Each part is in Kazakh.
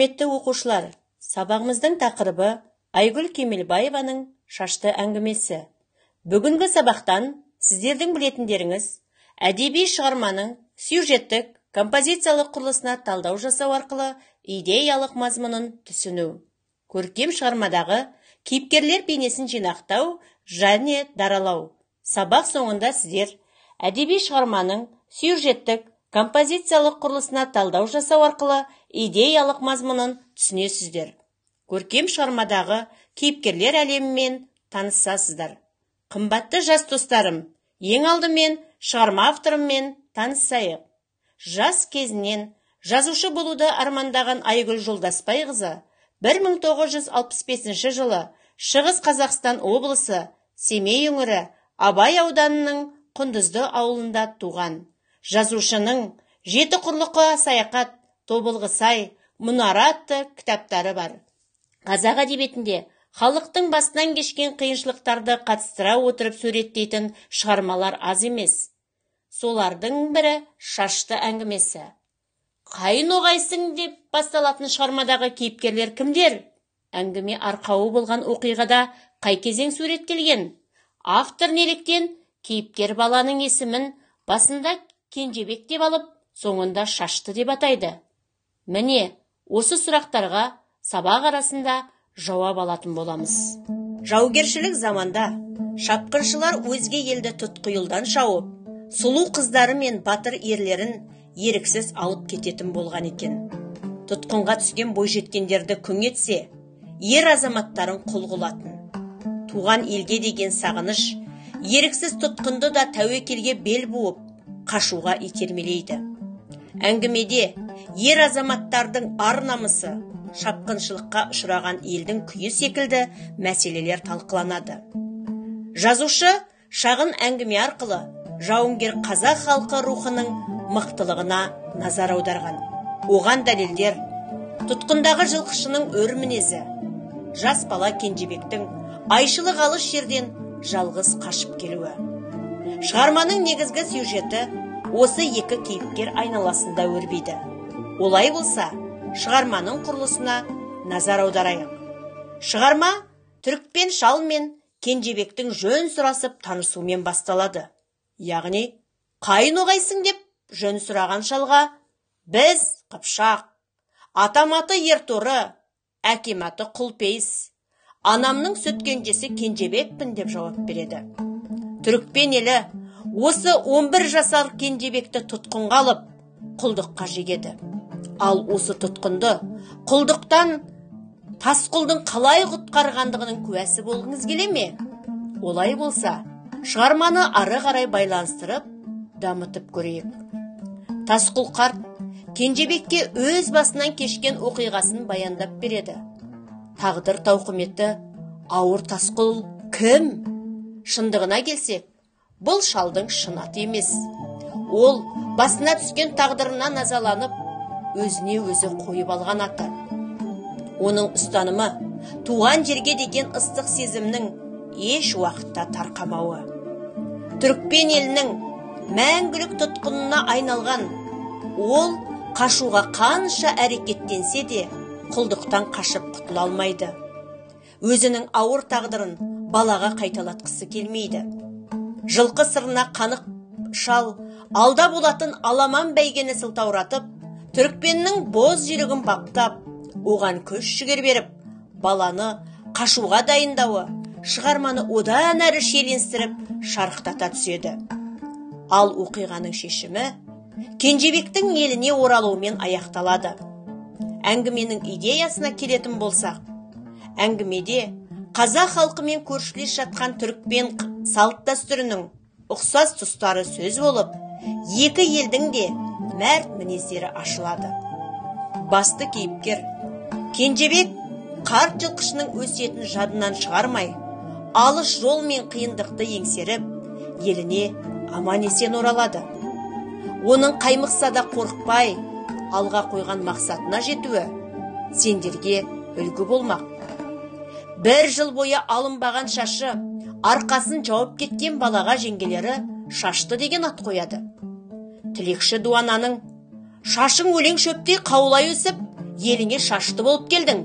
Құрметті оқушылар, сабағымыздың тақырыбы Айгүл Кемелбаеваның шашты әңгімесі. Бүгінгі сабақтан сіздердің білетіндеріңіз әдеби шығарманың сюжеттік, композициялық құрылысына талдау жасау арқылы идеялық мазмұнын түсіну, көркем шығармадағы кейіпкерлер бейнесін жинақтау және даралау. Сабақ соңында сіздер әдеби шығарманың сюжеттік, композициялық құрылысына талдау жасау арқылы идеялық мазмұнын түсінесіздер. Көркем шығармадағы кейіпкерлер әлемімен танысасыздар. Қымбатты жас достарым, ең алдымен шығарма авторымен танысайық. Жас кезінен жазушы болуды армандаған Айгүл Жолдасбайқызы 1965 жылы Шығыс Қазақстан облысы Семей өңірі Абай ауданының Құндызды ауылында туған. Жазушының Жеті құрлыққа саяхат, Тобылғы сай, Мұнара атты кітаптары бар. Қазақ әдебиетінде халықтың басынан кешкен қиыншылықтарды қатыстыра отырып суреттейтін шығармалар аз емес. Солардың бірі шашты әңгімесі. Қай ноғайсың деп басталатын шығармадағы кейіпкерлер кімдер? Әңгіме арқауы болған оқиғада қай кезең суреттелген? Автор неліктен кейіпкер баланың есімін басында Кенжебек деп алып, соңында шашты деп атайды? Міне, осы сұрақтарға сабақ арасында жауап алатын боламыз. Жаугершілік заманда шапқыншылар өзге елді тұтқиылдан шауып, сұлу қыздары мен батыр ерлерін еріксіз алып кететін болған екен. Тұтқынға түскен бойжеткендерді күң етсе, ер азаматтарын құл қылатын. Туған елге деген сағыныш еріксіз тұтқынды да тәуекелге бел буып, қашуға итермелейді. Әңгімеде ер азаматтардың ар намысы, шапқыншылыққа ұшыраған елдің күйі секілді мәселелер талқыланады. Жазушы шағын әңгіме арқылы жауынгер қазақ халқы рухының мықтылығына назар аударған. Оған дәлелдер тұтқындағы жылқышының өр мінезі, жас бала Кенжебектің айшылық алыс жерден жалғыз қашып келуі. Шығарманың негізгі сюжеті осы екі кейіпкер айналасында өрбиді. Олай болса, шығарманың құрылысына назар аударайық. Шығарма түрікпен шал мен Кенжебектің жөн сұрасып танысумен басталады. Яғни, қай ноғайсың деп жөн сұраған шалға, біз Қыпшақ, атам аты Ерторы, әкем аты Құлпейіс, анамның сүт кенжесі Кенжебекпін деп жауап береді. Түрікпен елі осы 11 жасар Кенжебекті тұтқынға алып, құлдыққа жегеді. Ал осы тұтқынды құлдықтан Тасқұлдың қалай құтқарғандығының куәсі болғыңыз келе ме? Олай болса, шығарманы ары қарай байланыстырып, дамытып көрейік. Тасқұл қарт Кенжебекке өз басынан кешкен оқиғасын баяндап береді. Тағдыр тауқыметі ауыр Тасқұл кім? Шындығына келсек, бұл шалдың шын аты емес. Ол басына түскен тағдырына назаланып, өзіне өзі қойып алған аты. Оның ұстанымы туған жерге деген ыстық сезімнің еш уақытта тарқамауы. Түрікпен елінің мәңгілік тұтқынына айналған ол қашуға қанша әрекеттенсе де, құлдықтан қашып құтыла алмайды. Өзінің ауыр тағдырын балаға қайталатқысы келмейді. Жылқы сырына қанық шал алда болатын аламан бәйгені сылтауратып, түрікпеннің боз жүйрігін баптап, оған күш жігер беріп, баланы қашуға дайындауы шығарманы одан әрі шиеленістіріп, шарықтата түседі. Ал оқиғаның шешімі Кенжебектің еліне оралуымен аяқталады. Әңгіменің идеясына келетін болсақ, әңгімеде қазақ халқымен көршілес жатқан түрікпен салт дәстүрінің ұқсас тұстары сөз болып, екі елдің де мәрт мінездері ашылады. Басты кейіпкер Кенжебек қарт жылқышының өсиетін жадынан шығармай, алыс жол мен қиындықты еңсеріп, еліне аман есен оралады. Оның қаймықса да қорықпай, алға қойған мақсатына жетуі сендерге үлгі болмақ. Бір жыл бойы алынбаған шашы, арқасын жауып кеткен балаға жеңгелері шашты деген ат қояды. Тілекші дуананың шашың өлең шөптей қаулай өсіп, Еліңе шашты болып келдің.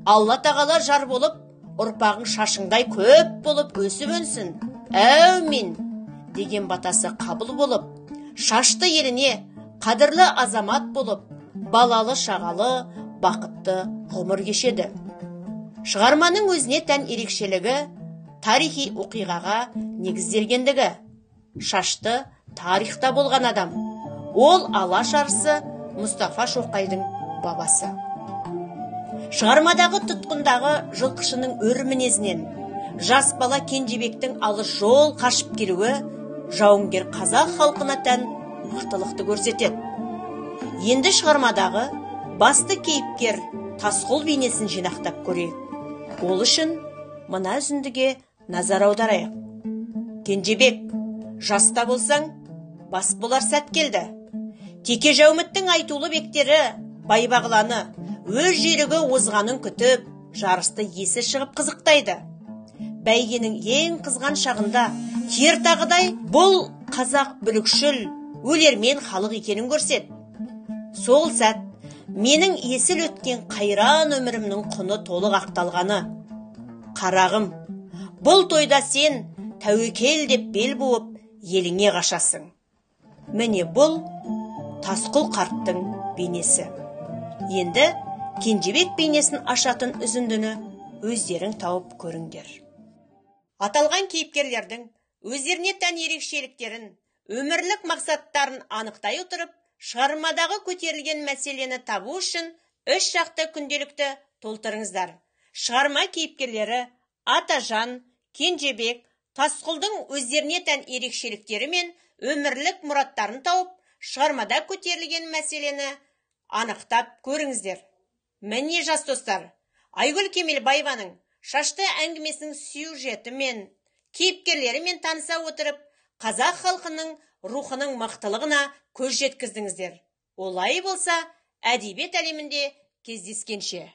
Алла тағала жар болып, ұрпағың шашыңдай көп болып өсіп өнсін. Әумин деген батасы қабыл болып, шашты еліне қадірлі азамат болып, балалы шағалы бақытты ғұмыр кешеді. Шығарманың өзіне тән ерекшелігі тарихи оқиғаға негізделгендігі. Шашты тарихта болған адам. Ол Алаш арысы Мұстафа Шоқайдың бабасы. Шығармадағы тұтқындағы жылқышының өр мінезінен, жас бала Кенжебектің алыс жол қашып келуі жауынгер қазақ халқына тән мықтылықты көрсетеді. Енді шығармадағы басты кейіпкер Тасқұл бейнесін жинақтап көрейік. Ол үшін мына үзіндіге назар аударайық. Кенжебек, жаста болсаң, бас болар сәт келді. Теке Жәуміттің айтулы бектері Байбағланы өз жүйрігі озғанын күтіп, жарысты есі шығып қызықтайды. Бәйгенің ең қызған шағында кер тағыдай бұл қазақ бүлікшіл, өлермен халық екенін көрсет. Сол сәт менің есіл өткен қайран өмірімнің құны толық ақталғаны. Қарағым, бұл тойда сен тәуекел деп бел буып, еліңе қашасың. Міне бұл Тасқұл қарттың бейнесі. Енді Кенжебек бейнесін ашатын үзіндіні өздерің тауып көріңдер. Аталған кейіпкерлердің өздеріне тән ерекшеліктерін, өмірлік мақсаттарын анықтай отырып, шығармадағы көтерілген мәселені табу үшін үш жақты күнделікті толтырыңыздар. Шығарма кейіпкерлері Атажан, Кенжебек, Тасқұлдың өздеріне тән ерекшеліктері мен өмірлік мұраттарын тауып, шығармада көтерілген мәселені анықтап көріңіздер. Міне жас достар, Айгүл Кемелбаеваның шашты әңгімесінің сюжетімен, кейіпкерлерімен таныса отырып, қазақ халқының рухының мықтылығына көз жеткіздіңіздер. Олай болса, әдебиет әлемінде кездескенше.